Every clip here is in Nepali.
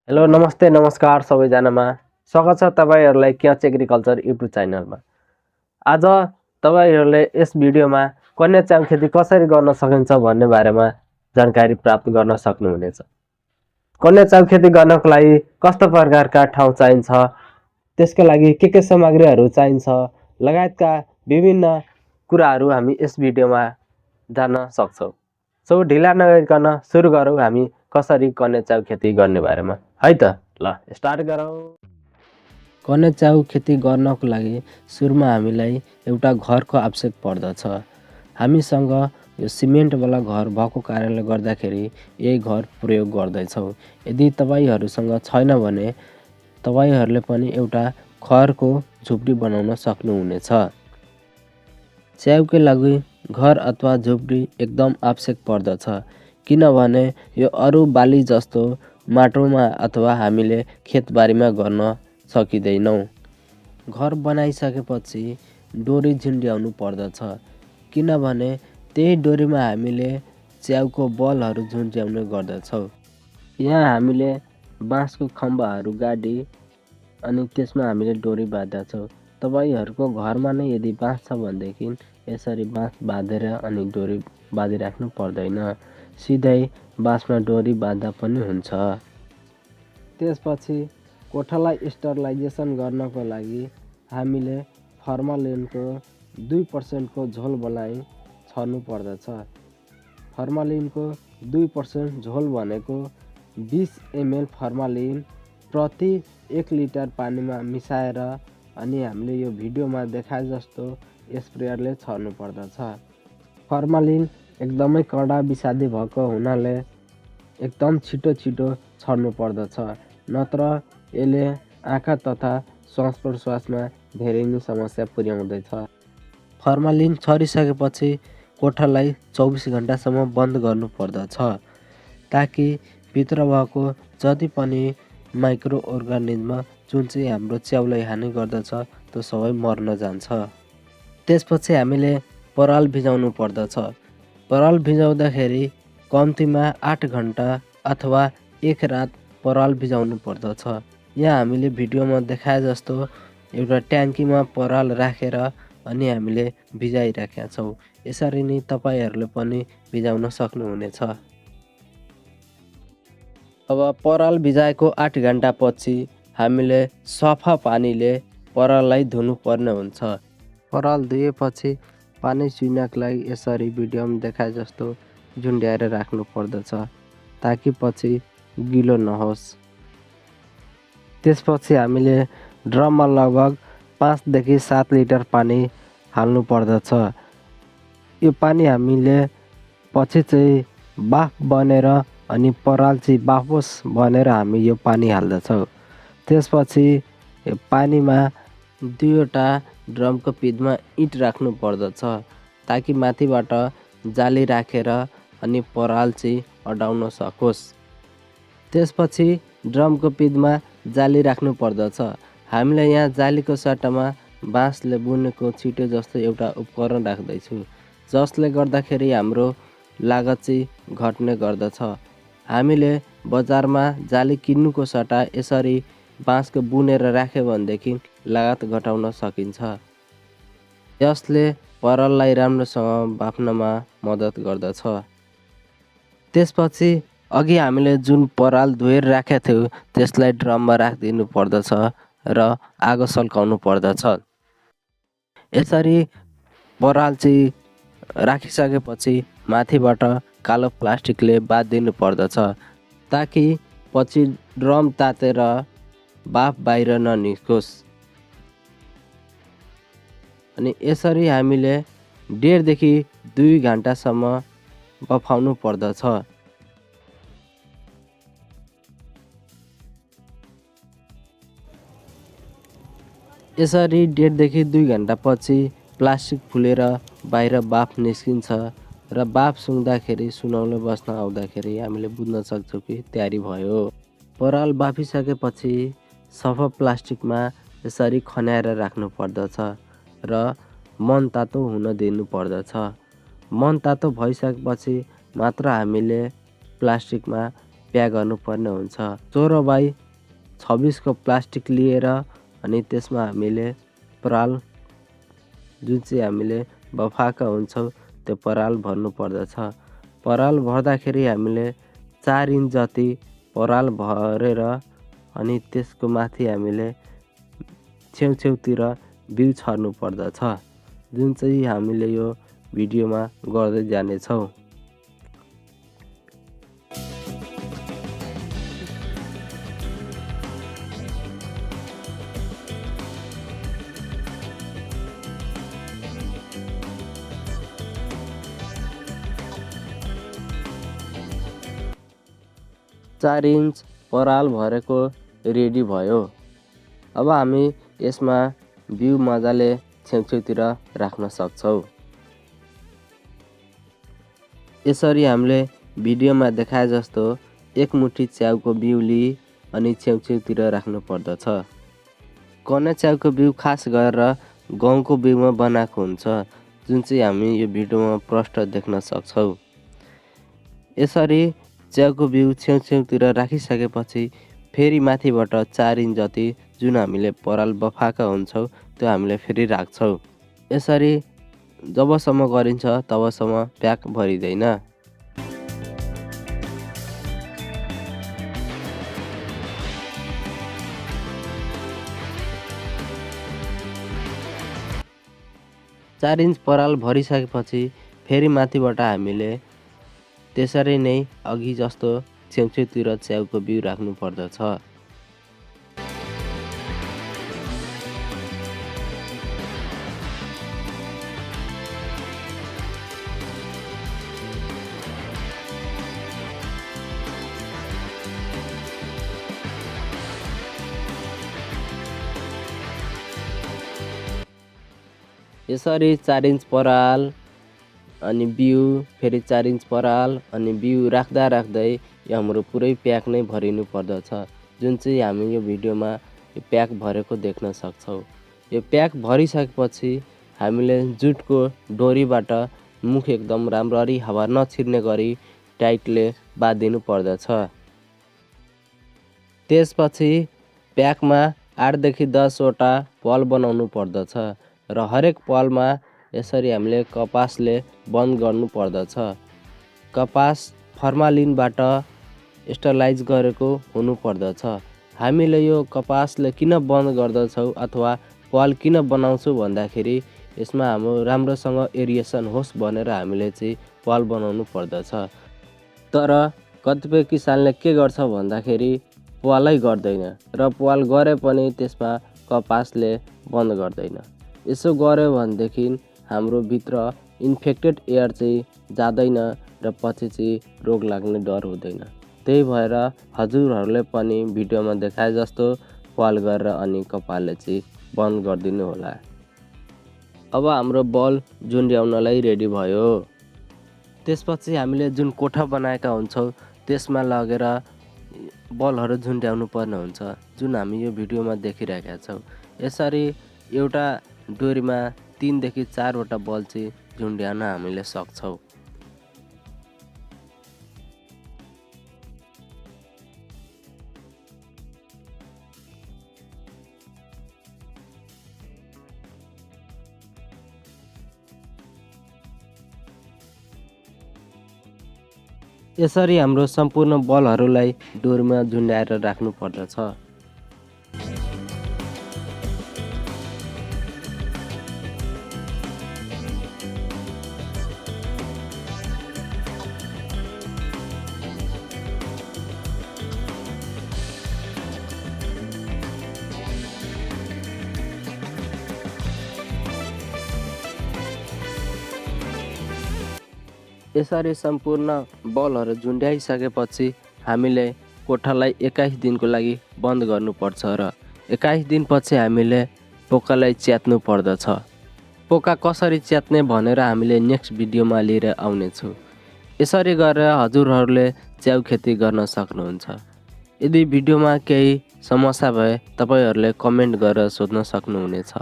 हेलो नमस्ते नमस्कार सबैजनामा स्वागत छ तपाईहरुलाई क्याच एग्रिकल्चर युट्युब च्यानलमा। आज तपाईहरुले यस भिडियोमा कन्या चाउ खेती कसरी गर्न सकिन्छ भन्ने बारेमा जानकारी प्राप्त गर्न सक्नुहुनेछ। कन्या चाउ खेती गर्नको लागि कस्तो प्रकारका ठाउँ चाहिन्छ, त्यसका लागि के सामग्रीहरू चाहिन्छ लगायतका विभिन्न कुराहरू हामी यस भिडियोमा जान्न सक्छौं। सो ढिला नगरिकन सुरु गरौँ हामी कसरी कन्या चाउ खेती गर्ने बारेमा। है त ल स्टार्ट गरौँ। कन्या चाउ खेती गर्नको लागि सुरुमा हामीलाई एउटा घरको आवश्यक पर्दछ। हामीसँग यो सिमेन्टवाला घर भएको कारणले गर्दाखेरि यही घर प्रयोग गर्दैछौँ। यदि तपाईहरुसँग छैन भने तपाईहरुले पनि एउटा खरको झुपडी बनाउन सक्नुहुनेछ। च्याउकै लागि घर अथवा झुपडी एकदम आवश्यक पर्दछ, किनभने यो अरू बाली जस्तो माटोमा अथवा हामीले खेतबारीमा गर्न सकिँदैनौँ। घर बनाइसकेपछि डोरी झुन्ड्याउनु पर्दछ, किनभने त्यही डोरीमा हामीले च्याउको बलहरू झुन्ड्याउने गर्दछौँ। यहाँ हामीले बाँसको खम्बाहरू गाडी अनि त्यसमा हामीले डोरी बाँध्दछौँ। तपाईहरुको घरमा नै यदि बाँस छ भनेदेखि यसरी बाँस बाँधेर अनि डोरी बाँधिराख्नु पर्दैन, सिधै बाँसमा डोरी बाँध्दा पनि हुन्छ। त्यसपछि कोठालाई स्टरलाइजेसन गर्नको लागि हामीले फर्मालिनको 2% को झोल बनाई छर्नु पर्दछ। फर्मालिनको 2% झोल भनेको 20 ml फर्मालिन प्रति 1 लिटर पानीमा मिसाएर अनि हामीले यो भिडियोमा देखाए जस्तो स्प्रेयरले छर्नु पर्दछ। फर्मालिन एकदमै कडा विषादी भएको हुनाले एकदम छिटो छर्नु पर्दछ, नत्र यसले आँखा तथा श्वास प्रश्वासमा धेरै नै समस्या पुर्याउँदैछ। फर्मालिन छरिसकेपछि कोठालाई 24 घण्टासम्म बन्द गर्नु पर्दछ, ताकि भित्र भएको जति पनि माइक्रो अर्गानिजम जुन चाहिँ हाम्रो च्याउलाई हानि गर्दछ त्यो सबै मर्न जान्छ। त्यसपछि हामीले पराल भिजाउनु पर्दछ। पराल भिजाउँदाखेरि कम्तीमा 8 घण्टा अथवा 1 रात पराल भिजाउनु पर्दछ। यहाँ हामीले भिडियोमा देखाए जस्तो एउटा ट्याङ्कीमा पराल राखेर अनि हामीले भिजाइराखेका छौँ। यसरी नै तपाईहरुले पनि भिजाउन सक्नुहुनेछ। अब पराल भिजाएको 8 घण्टा पछि हामीले सफा पानीले पराललाई धुनुपर्ने हुन्छ। पराल धुएपछि पानी चुइनको लागि यसरी भिडियोमा देखाए जस्तो झुन्ड्याएर राख्नु पर्दछ, ताकि पछि गिलो नहोस्। त्यसपछि हामीले ड्रममा लगभग 5 देखि 7 लिटर पानी हाल्नु पर्दछ। यो पानी हामीले पछि चाहिँ बाफ बनेर अनि पराल चाहिँ बाफोस बनेर हामी यो पानी हाल्दछौँ। त्यसपछि यो पानीमा 2वटा ड्रमको पिठमा इँट राख्नु पर्दछ, ताकि माथिबाट जाली राखेर अनि पराल चाहिँ अडाउन सकोस्। त्यसपछि ड्रमको पिठमा जाली राख्नु पर्दछ। हामीले यहाँ जालीको सट्टामा बाँसले बुनेको छिटो जस्तो एउटा उपकरण राख्दैछु, जसले गर्दाखेरि हाम्रो लागत चाहिँ घट्ने गर्दछ। हामीले बजारमा जाली किन्नुको सट्टा यसरी बाँसको बुनेर राख्यो भनेदेखि लागत घटाउन सकिन्छ। यसले पराललाई राम्रोसँग बाफ्नमा मद्दत गर्दछ। त्यसपछि अघि हामीले जुन पराल धोएर राखेका थियौँ त्यसलाई ड्रममा राखिदिनु पर्दछ र आगो सल्काउनु पर्दछ। यसरी पराल चाहिँ राखिसकेपछि माथिबाट कालो प्लास्टिकले बाँधिदिनु पर्दछ, ताकि पछि ड्रम तातेर बाफ बाहिर ननिस्कोस्। अनि यसरी हामीले 1.5 देखि 2 घण्टासम्म बफाउनु पर्दछ। यसरी 1.5 देखि 2 घण्टा पछि प्लास्टिक फुलेर बाहिर बाफ निस्किन्छ र बाफ सुँग्दाखेरि सुनौलो बस्न आउँदाखेरि हामीले बुझ्न सक्छौँ कि तयारी भयो। पराल बाफिसकेपछि सफा प्लास्टिकमा यसरी खन्याएर राख्नु पर्दछ र मन तातो हुन दिनु पर्दछ। मन तातो भइसकेपछि मात्र हामीले प्लास्टिकमा प्याक गर्नुपर्ने हुन्छ। 16x26 को प्लास्टिक लिएर अनि त्यसमा हामीले पराल जुन चाहिँ हामीले बफाएका हुन्छौँ त्यो पराल भर्नु पर्दछ। पराल भर्दाखेरि हामीले 4 इन्च जति पराल भरेर अनि त्यसको माथि हामीले छेउछेउतिर बिउ छर्नु पर्दछ, जुन चाहिँ हामीले यो भिडियोमा गर्दै जानेछौँ। चार इन्च पराल भरेको रेडी भयो। अब हामी यसमा बिउ मजाले छेउछेउतिर राख्न सक्छौँ। यसरी हामीले भिडियोमा देखाए जस्तो एक मुठी च्याउको बिउ लिई अनि छेउछेउतिर राख्नु पर्दछ। कने च्याउको बिउ खास गरेर गहुँको बिउमा बनाएको हुन्छ, जुन चाहिँ हामी यो भिडियोमा प्रष्ट देख्न सक्छौँ। यसरी च्याउको बिउ छेउछेउतिर राखिसकेपछि फेरि माथिबाट 4 इन्च जति जुन हामीले पराल बफाएका हुन्छौँ त्यो हामीले फेरि राख्छौँ। यसरी जबसम्म गरिन्छ तबसम्म प्याक भरिँदैन। चार इन्च पराल भरिसकेपछि फेरि माथिबाट हामीले त्यसरी नै अघि जस्तो छेउछेउतिर च्याउको बिउ राख्नु पर्दछ। यसरी 4 इन्च पराल अनि बिउ, फेरि 4 इन्च पराल अनि बिउ राख्दा राख्दै यो हाम्रो पुरै प्याक नै भरिनु पर्दछ, जुन चाहिँ हामी यो भिडियोमा यो प्याक भरेको देख्न सक्छौँ। यो प्याक भरिसकेपछि हामीले जुटको डोरीबाट मुख एकदम राम्ररी हावा नछिर्ने गरी टाइटले बाँधिदिनु पर्दछ। त्यसपछि प्याकमा 8 देखि 10 वटा पल बनाउनु पर्दछ र हरेक पलमा यसरी हामीले कपासले बन्द गर्नु पर्दछ। कपास फर्मालिनबाट स्टरलाइज गरेको हुनु पर्दछ। हामीले यो कपासले किन बन्द गर्दछौँ अथवा पल किन बनाउँछौँ भन्दाखेरि यसमा हाम्रो राम्रोसँग एरिएसन होस् भनेर हामीले चाहिँ पल बनाउनु पर्दछ। तर कतिपय किसानले के गर्छ भन्दाखेरि पलै गर्दैन र पल गरे पनि त्यसमा कपासले बन्द गर्दैन। यसो गर्यो भनेदेखि हाम्रो भित्र इन्फेक्टेड एयर चाहिँ जाँदैन र पछि चाहिँ रोग लाग्ने डर हुँदैन। त्यही भएर हजुरहरूले पनि भिडियोमा देखाए जस्तो पल गरेर अनि कपालले चाहिँ बन्द गरिदिनु होला। अब हाम्रो बल झुन्ड्याउनलाई रेडी भयो। त्यसपछि हामीले जुन कोठा बनाएका हुन्छौँ त्यसमा लगेर बलहरू झुन्ड्याउनु पर्ने हुन्छ, जुन हामी यो भिडियोमा देखिरहेका छौँ। यसरी एउटा डोरीमा 3 देखि 4 वटा बल चाहिँ झुन्ड्याउन हामीले सक्छौँ। यसरी हाम्रो सम्पूर्ण बलहरूलाई डोरीमा झुन्ड्याएर राख्नु पर्दछ। यसरी सम्पूर्ण बलहरू झुन्ड्याइसकेपछि हामीले कोठालाई 21 दिनको लागि बन्द गर्नुपर्छ र 21 दिनपछि हामीले पोकालाई च्यात्नु पर्दछ। पोका कसरी च्यात्ने भनेर हामीले नेक्स्ट भिडियोमा लिएर आउनेछौँ। यसरी गरेर हजुरहरूले च्याउ खेती गर्न सक्नुहुन्छ। यदि भिडियोमा केही समस्या भए तपाईहरूले कमेन्ट गरेर सोध्न सक्नुहुनेछ।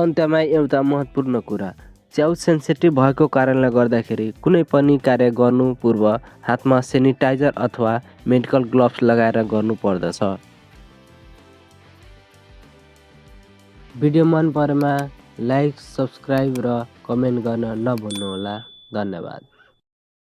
अन्त्यमा एउटा महत्त्वपूर्ण कुरा, च्याउ सेन्सिटिभ भएको कारणले गर्दाखेरि कुनै पनि कार्य गर्नु पूर्व हातमा सेनिटाइजर अथवा मेडिकल ग्लोभ्स लगाएर गर्नुपर्दछ। भिडियो मन परेमा लाइक, सब्स्क्राइब र कमेन्ट गर्न नभुल्नुहोला। धन्यवाद।